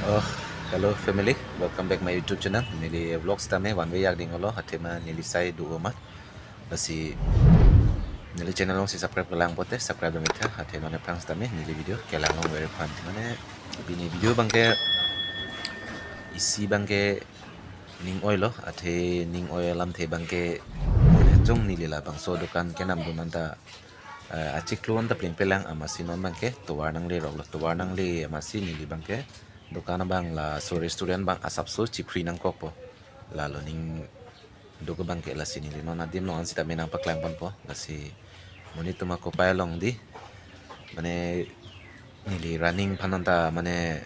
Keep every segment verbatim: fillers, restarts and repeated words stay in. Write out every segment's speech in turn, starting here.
Oh, hello family, welcome back my YouTube channel. Neli vlogs tame one way akding olo, athema neli sai do ma. Lasi neli channel alongsi subscribe kelang pote subscribe dam itha, athe non aphrang sitame neli video kelang longver aphan. Mane pini video abangke isi abangke ning oilo, athe ning oi alamthe abangke mane jong neli labangso dokan kenam dun anta, eh, achiklo anta plengpelang amatsi non abangke tovar nangleroklo, tovar nangle amatsi neli abangke dokan abang laso restaurant abang asapso chipri nangkokpo. Lalo ning duk abangke lasi neli non adim along an sitame nangpaklang ponpo. Lasi monit atum akopai along di, mane neli running aphan anta mane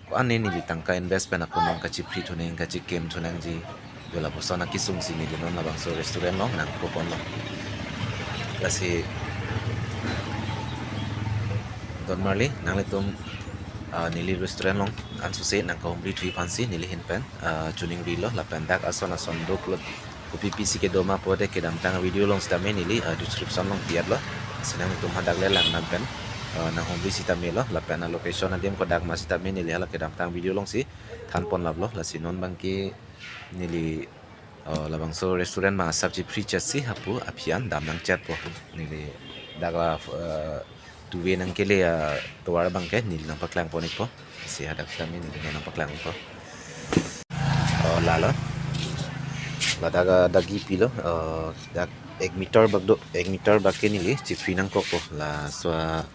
ko-an ne neli tangka invest pen ako non kachipri thunang, kachikem thunangji. Jo lapuson akisung si neli non labangso restaurant along nangkok ponlo. Lasi don marli nanglitum, ah, neli restaurant along ansose nangkahumri thui aphansi neli ahin pen, ah, choningrilo, lapen dak ason ason doklo, kopi pisi kedo ma pote kedamtang video along sitame neli, ah, description along pi-etlo. Lasi nanglitum hadak le langdam pen, ah, nanghumri sitame lo, lapen a location adim kodak ma sitame neli hala kedamtang video alongsi than pon laplo. Lasi non abangke neli, ah, labangso restaurant abang asap chipri chetsi hapu aphi an dam nangchetpo. Neli dak la, ah, two way nangkele atovar abangke neli nangpaklang pon ikpo. Lasi hadak sitame neli nangpaklang ikpo. Oh, lalo. Ladak, ah, dagi pilo, ah, dak ek meter bak do, ek meter bak ke neli chipri nangkokpo. Laso, ah,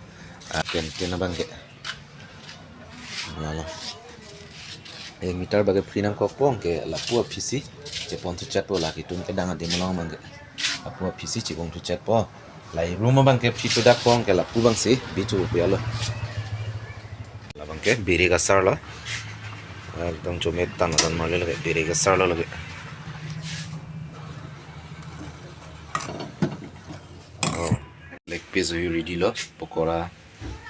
canteen abangke. Lalo. Ek meter bak ke pri nangkokpo, anke lapu aphisi chepon thuchetpo, lake tun kedang adim along abangke. Lapu aphisi chepon thuchetpo. La room abangke pri thudakpo, anke lapu abangsi bi chu pu-etlo. Labangke birik asarlo. Ekdom chomet tan don marli lake birik asarlo lake. Oh, leg piece ready lo, pokora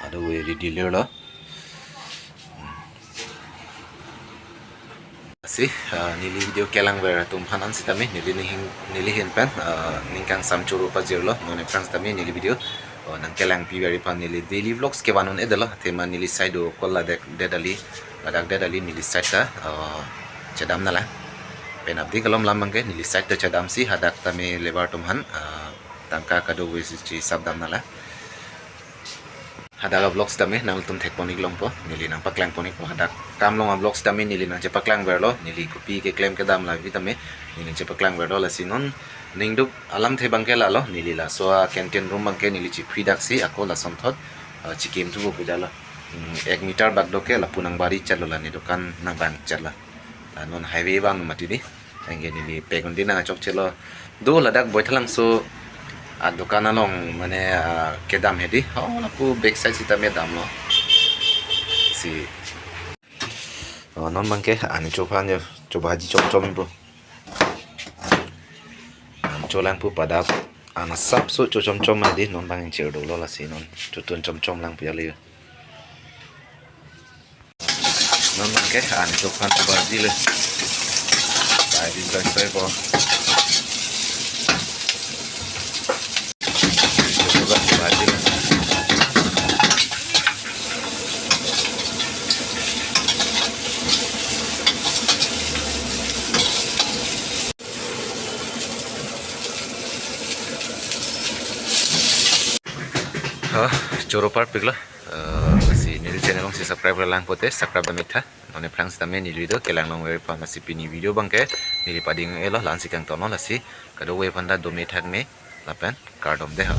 ado ready lerlo. Lasi, ah, neli video kelangver atum aphan an sitame neli ning, neli ahin pen, ah, ning kangsam choro pajirlo, non aphrang sitame neli video, oh, nangkelangpiver aphan neli daily vlogs kevan un-edetlo, athema neli sai dokok ladak det ali, ladak det ali neli side ta, ah, chedam nanglang. Penapdi kelom alam abangke neli side ta chedamsi hadak tame labour atum aphan, ah, tangka kadokave si chisap dam nanglang. Hadak a vlogs tame nanglitum thek pon ik longpo, neli nangpaklang pon ikpo. Hadak kam along a vlogs tame neli nangchepaklangverlo, neli kopi keklem kedam lavi tame neli nangchepaklangverlo. Lasi non ning duk alamthe abangke lalo, neli laso a canteen room abangke neli chipri daksi ako lasonthot, ah, chikem thupo pu jalo. Hmm, ek meter bak do ke lapu nangbari chetlo, la ne dokan nangbang chetlo. La non highway abang mati di. Anke neli pek un-e nangchokchelo. Do ladak Baithalangso adokan along mane, ah, kedam hedi. Oh, lapu back side sitame damlo. Si. Oh, non abangke an chophan jo. Chobhaji chomchom ipo. An cholangpo padap. An asapso chochomchom hedi. Non abang chir dolo lasi non. Chotun chomchom lang pu jalo. Non abangke an chophan chobhaji le. Bhaji soi soi po. Chophan chobhaji le. Ha, choro parpiklo. Eh, si neli channel alongsi subscribe lang pote subscribe dam itha. Non aphrang sitame neli video kelang longver aphan. Lasi pini video abangke neli pading-etlo, la-ansi kangtonlo. Lasi kadokave aphan ta dome thakme lapen kardom dei ha.